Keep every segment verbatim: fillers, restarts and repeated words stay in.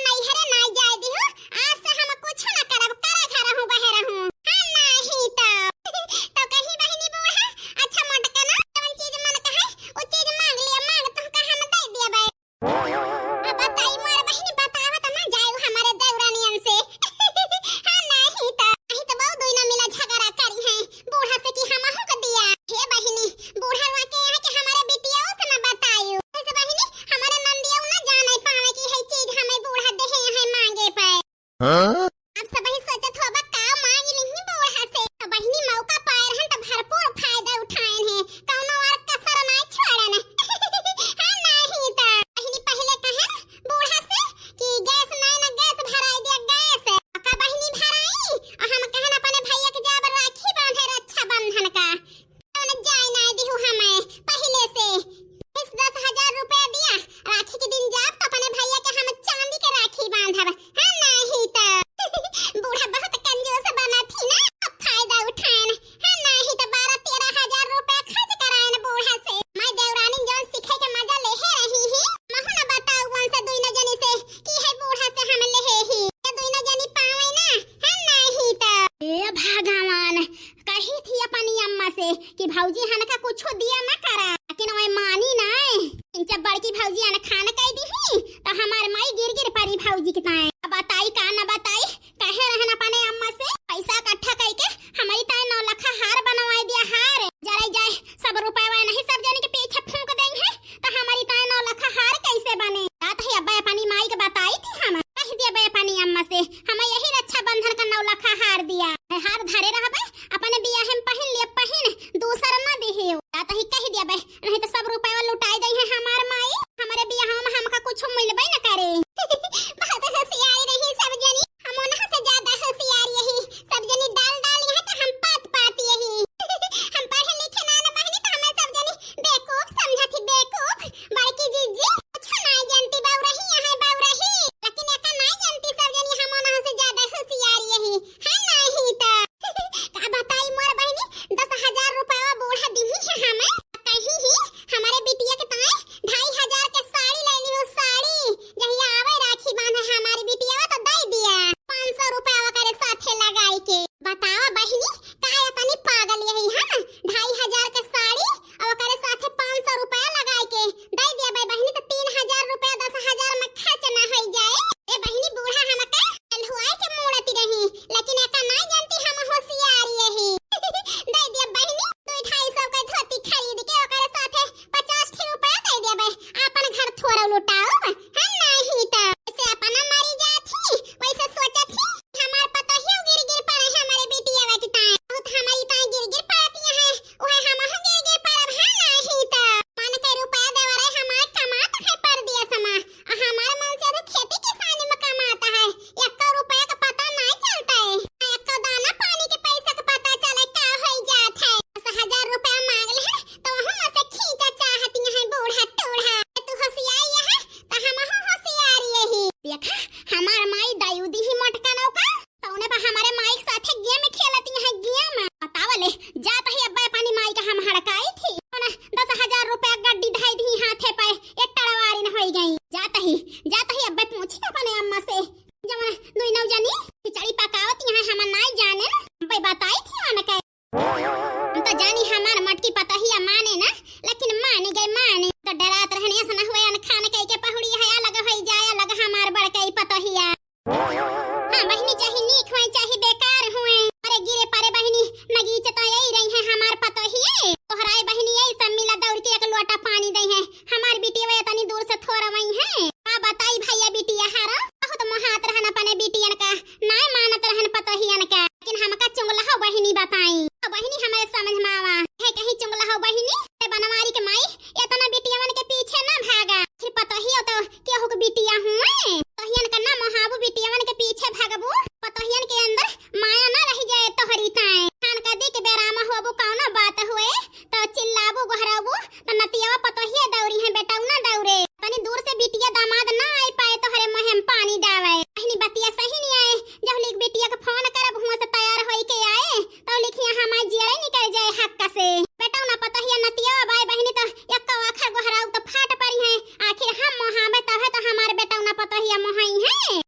नैहरे नाई जाए दिहु, आज से हम कुछ न करब, करे घर हूँ, बहे रहूँ। हाँ, नाही तो। तो कही बहिनी बूढ़ा, अच्छा मोटका ना, जवन चीज मन कहे, उ चीज मांग लिया, मांग तुहका हम दे देबै। अब बताई मोर बहिनी, बतावत ना जाए हमरे देवरानियन से। हाँ, नाही तो, नाही तो बहुत दुई ना मिला झगड़ा करी है बूढ़ा से कि हमहू के दिया। हे बहिनी, बूढ़ा रुआ के यहाँ के हमरे बिटिया से ना बतायु। ऐसे बहिनी, हमरे नंदिया ना जाने पावे कि है चीज हमें बूढ़ा देहे है मांगे पे। हाँ? आप सब ही सोचत होबा का मांग लिही बूढ़ा से। तो बहिनी मौका पाए रहन तो भरपूर फायदा उठाएन है, कौनो और कसर ना छोड़न। हाँ, नाही तो। बहिनी पहले कहन बूढ़ा से कि गैस नहीं ना गैस भराई दिया गैस। का बहिनी भराई? और हम कहन अपने भैया के जाब राखी बांधे रक्षाबंधन का। तौने जाए ना दिहु हमें पहले से। इस दस हजार रुपया दिया, राखी के दिन जाब तो अपने भैया के हम चांदी के राखी बांधब। हाँ, नाही तो। बूढ़ा बहुत कंजूस बना थी ना, अब फायदा उठाएन। हाँ, नाही तो बारह तेरह हजार रुपया खर्च कराएन बूढ़ा से। मैं देवरानी जौन सीखे के मजा लेहे रही ही, महू न बताऊ उनसे दुइनो जनी से कि है बूढ़ा से हम लेहे ही। ये दुइनो जनी पावे ना, हाँ, नाही तो। ए भगवान, कही थी अपनी अम्मा से कि भौजी हनका कुछो दिया ना करा, लेकिन वह मानी ना। जब बड़की भौजी अनखान कह दी ही, तो हमार माई गिर गिर परी भौजी के ताए। अब बताई का न बताई, कहे रहन अपने अम्मा से पैसा इकट्ठा करके हमारी ताए नौ लखा हार बनवाए दिया, हार। जरे जाए सब रुपया नहीं सब जने के पीछे फूंक देंगे, तो हमारी ताए नौ लखा हार कैसे बने? रात ही अब्बा अपनी माई के बताई थी हम, कह दिया अब्बा अपनी अम्मा से, हम यही रक्षाबंधन का नौ लखा हार दिया। हार धरे रहबे, अपने बियाह में पहिन लिया, पहिन, दूसर न दिहियो। या तो ही कह दिया बे, नहीं तो सब रुपया लुटाई दई है हमार माई। हमारे बियाह में हमका कुछ मिलबे न करे। बहुत होशियार रही सब जनी, हम उन्हा से ज्यादा होशियार यही। सब जनी डाल डाल यहाँ तो हम पात पात यही। हम पढ़े लिखे ना न बहनी तो हमें सब जनी बेवकूफ समझा थी, बेवकूफ। बड़की जीजी कुछ ना जानती, बाऊ रही यहाँ बाऊ रही, लेकिन एका ना जानती सब जनी हम उन्हा से ज्यादा होशियार यही। हाँ, नाही तो। का बताई मोर बहिनी, दस हजार रुपया बूढ़ा दिही है हमें। कही ही हमारे बिटिया के ताए ढाई हजार के साड़ी ले लियो, साड़ी। जहिया आवे राखी बांधे हमारी बिटिया तो दे दिया पाँच सौ रुपया ओकरे साथे लगाई के। बतावा बहिनी, का इतनी पागल यही हम? ढाई हजार के साड़ी और ओकरे साथे पाँच सौ रुपया लगाई के दे दिया बे बहिनी, तो तीन हजार रुपया दस हजार में खर्च ना हो जाए। ए बहिनी, बूढ़ा हमका लहुआए के मूड़त रही, लेकिन एका नाई जानती हम होशियार यही। दे दिया बहिनी, दो ढाई सौ के धोती खरीद के ओकरे साथे पचास ठी रुपया दे दिया बे, आपन घर थोड़ा लुटाओ, हम नाही तो। ऐसे अपना मरी जात ही, वैसे सोचत ही, हमार पतोहियो गिर गिर पड़े हमारे बिटिया के ताए, बहुत हमारी ताए गिर गिर पड़ती है, उहे हमहू गिर गिर पड़ब, हाँ नाही तो। मन के रुपया देवरे हमार कमात है परदेस मा, आ हमार मन से तो खेती किसानी में कमाता है, एको रुपया का पता नहीं चलता है, एको दाना पानी के पैसा का पता चले का होई जात है। दस हजार रुपया मांग ले है, तो वहू में से खींचा चाहती है बूढ़ा टूढ़ा। तू होशियार यह है, तो हमहू होशियार यही। देखा, हमार माई दायू दी ही मोटका नौका, तौने पर हमारे माई के साथे गेम खेलती है, गेम। बतावले, जात ही अब्बा अपनी माई का हम हड़काई थी। कौन दस हजार रुपया गड्डी धाई दी हाथे पे, एक टड़वारी न होई गई। जात ही, जात ही अब्बा पूछी अपने अम्मा से, जवन दुई नौ जनी खिचड़ी पकावत यहाँ हम नाई जाने न, अब्बा बताई थी उनके। हम तो जानी हमार मटकी पतोहिया माने ना, लेकिन मान गए, माने। तो डरात रहने ऐसा न हुए अनखान कह के पहुड़ी है अलग होई जाए, अलग हमार बड़कई पतोहिया। हाँ बहिनी, चाहे नीक होए, चाहे बेकार होए, अरे गिरे परे बहिनी, नगीच तो यही रही है हमार पतोहिए। तोहराए बहिनी यही सब मिला दौड़ के एक लोटा पानी दे है, हमार बिटिया तनी दूर से थोड़ा वही है। का बताई भैया, बिटिया हारा बहुत मोहात रहन अपने बिटियन का, नाय मानत रहन पतोहियन का, लेकिन हमका चुंगला हो बहिनी बताई। तो बहिनी हमारे समझ में आवा है कहीं चुंगला हो बहिनी, ते बनवारी के माई इतना बिटियवन के पीछे ना भागा। फिर पतोहियो तो केहू के बिटिया हुए, पतोहियन का ना मोहाबू, बिटियवन के पीछे भागबू, पतोहियन के अंदर माया ना रह जाए तोहरी ताए। खान कदी के बेरामा होबू कौनो बात हुए तो चिल्लाबू गोहराबू, तो नतियावा पतोहिए दौरी है, बेटौना दौरे। तनी दूर से बिटिया दामाद ना आए पाए तोहरे मुँहे में पानी डावे। अहनी बतिया सही नहीं आए, जब लिख बिटिया के फोन करब हुआ से तैयार होई के आए, तो लिखिया हमार जियरे निकल जाए हक्का से। बेटौना पतोहिया नतियावा बाए बहिनी तो यक्का आखा गोहराऊ तो फाट पड़ी है, आखिर हम मोहाबे तबे तो हमार बेटौना पतोहिया मोहाई है।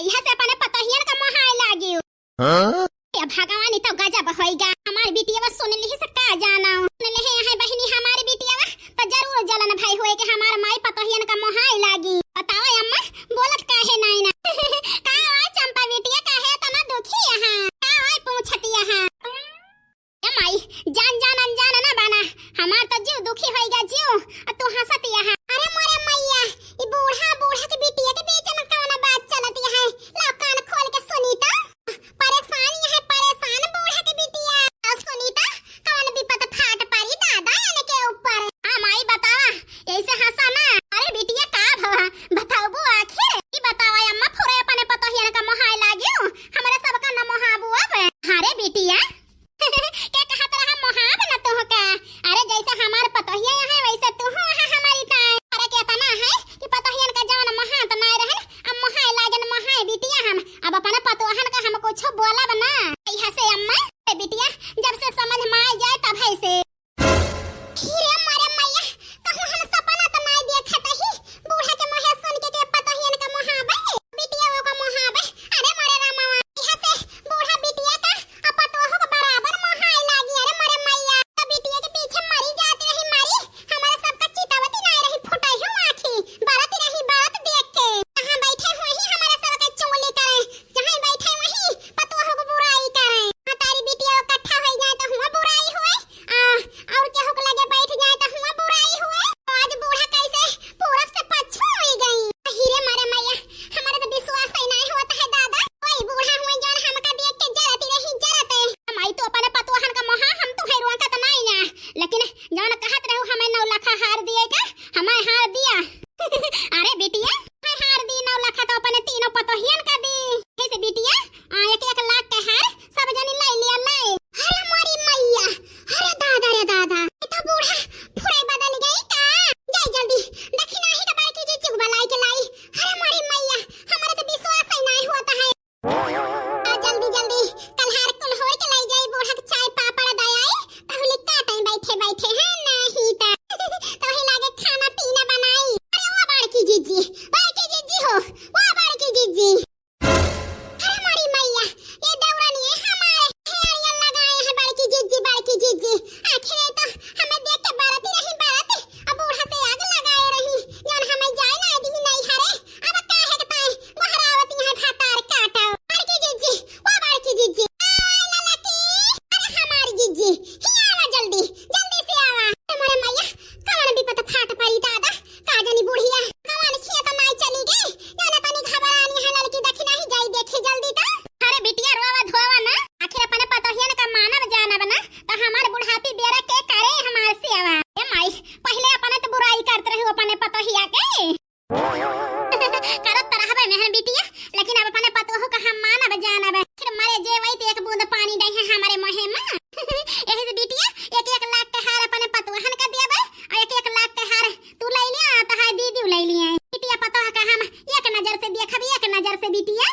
इहे से अपने पतोहियन का मोहाए लागिउ। हाँ? ए भगवान, ई तो गजब होइगा। हमार बिटिया सुन लिहिस का जाना। सुन लिहे हैं बहिनी, हमार बिटिया तो जरूर जलन भई होए कि हमार माई पतोहियन का मोहाए लागी। बताओ अम्मा, बोलत काहे नाई ना? का आय चंपा बिटिया, काहे इतना दुखी यहाँ? का आय पूछती यहाँ? ए माई, जान जान अनजान ना बना, हमार तो जीव दुखी होइगा जीव, आ तू हंसत यहाँ। अरे मोरे मैया, ई बूढ़ा, बूढ़ा के बिटिया के बीच में कौन बात चलत यहाँ? ला कान खोल के सुनी तो। परेशान यहाँ, परेशान बूढ़ा के बिटिया। आ सुनी तो, कौन विपत फाट पड़ी दादा इनके ऊपर। हाँ माई बतावा, ऐसे हंसा ना। अरे बिटिया का भवा, बताबू आखिर? ई बतावा अम्मा, फुरे अपने पतोहियन का मोहाए लागियो, हमरे सबका न मोहाबू अब। अरे बिटिया, के कहत रहा मोहाब न तोहका? अरे जैसे हमार पतोहिया यहाँ वैसे तू हो वहाँ हमारी ताई। फरक एतना है कि पतोहियन का जवन मोहात नाय रहन, अब मोहाए लागन मोहाए बिटिया हम। अब अपने पतोहन का हम कुछ बोलब ना। इहाँ से अम्मा, ए बिटिया, जब से समझ में आ जाए तब है से। हीरे मारे मैया, कहूँ हम सपना त नाय देखत ही, बूढ़ा के मोहे सुन के, के पतोहियन का मोहाबे, बिटिया का मोहाबे। अरे मोरे रामवा, इहाँ से बूढ़ा बिटिया का आ पतोहू के बराबर मोहाए लागी। अरे मोरे मैया, तो बिटिया के पीछे मरी जाती रही मारी, हमारा सबका चितावती नाय रही, फुटाई हो आँखी, बरत रही बरत देख के। कहाँ बैठे हुए ही हमारा सबका चुगली करे, जहाँ बैठे वहीं पतोहू के बुराई करे। हाँ, तारी बिटिया इकट्ठा हो जाए तो हुआ बुराई हुए, आ, और केहू के लगे बैठ जाए तो हुआ बुराई हुए। आज बूढ़ा कैसे पूरब से पच्छिम होइ गई। हीरे मारे मैया, हमारे तो विश्वास ही नहीं होता है दादा। वही बूढ़ा हुए जौन हमका देख के जरती रही, जरते। माई तो अपने पतोहन का मोहा, हम तो है रोकत नहीं ना, लेकिन जौन कहत रहू हमें नौ लाखा हार दिए का, हमें हार दिया। अरे बिटिया, हमें हार दी नौ लाखा तो अपने तीनों पतोहियन का दी। कैसे बिटिया, आ, एक एक लाख के हार सब जनी ले लिया, ले। अरे मोरी मैया, अरे दादा रे दादा, ये तो बूढ़ा फुरे बदल गई का? जाई जल्दी, दक्षिणा ही का बड़की जीजी के बुलाई के लाई। अरे मोरी मैया, हमारे तो विश्वास ही नहीं होता है। आ जल्दी जल्दी, कल हार कुल होए के लाई जाई, बूढ़ा के चाय पापड़ दयाई, तहुली काटे बैठे बैठे, है नहीं ता। तोहे लागे खाना पीना बनाई। अरे वो बड़की जीजी, बड़की जीजी हो, वो बड़की जीजी। अरे मोरी मैया, ये देवरानी है हमारे, हेड़िया लगाए हैं बड़की जीजी, बड़की जीजी। आखिर ये तो हमें देख के बरती रही बरत, अब बूढ़ा से आग लगाए रही, जौन हमें जाए ना दी नहीं हरे। अब काहे के ताई बहरावती है भातार काटो। बड़की जीजी, वो बड़की जीजी। आय ललकी, अरे हमारी जीजी, ही आवा जल्दी, जल्दी से आवा। अरे मोरे मैया, कौन विपत फाट पड़ी दादा, का जानी बुढ़िया कवन खेत माई चली गई, जाने तनी घबरानी है ललकी, दखिना ही जाई देखे जल्दी ता। अरे बिटिया रोवा धोवा ना, आखिर अपने पतोहियन का मानब जानब ना, तो हमार बुढ़ापी बेरा के करे हमार सेवा। ए माई, पहिले अपने तो बुराई करत रहू अपने पतोहिया के। करत तो रहबे मेहर बिटिया, लेकिन अब अपने पतोहू का हम मानब जानब। फिर मरे जे वही तो एक बूंद पानी दे है हमारे मोहे में। यही से बिटिया, एक एक लाख के हार अपने पतोहन का देबे, और एक एक लाख के हार तू ले लिया, तो हाय दीदी ले लिया। बिटिया पतोह का हम एक नजर से देखब, एक नजर से बिटिया।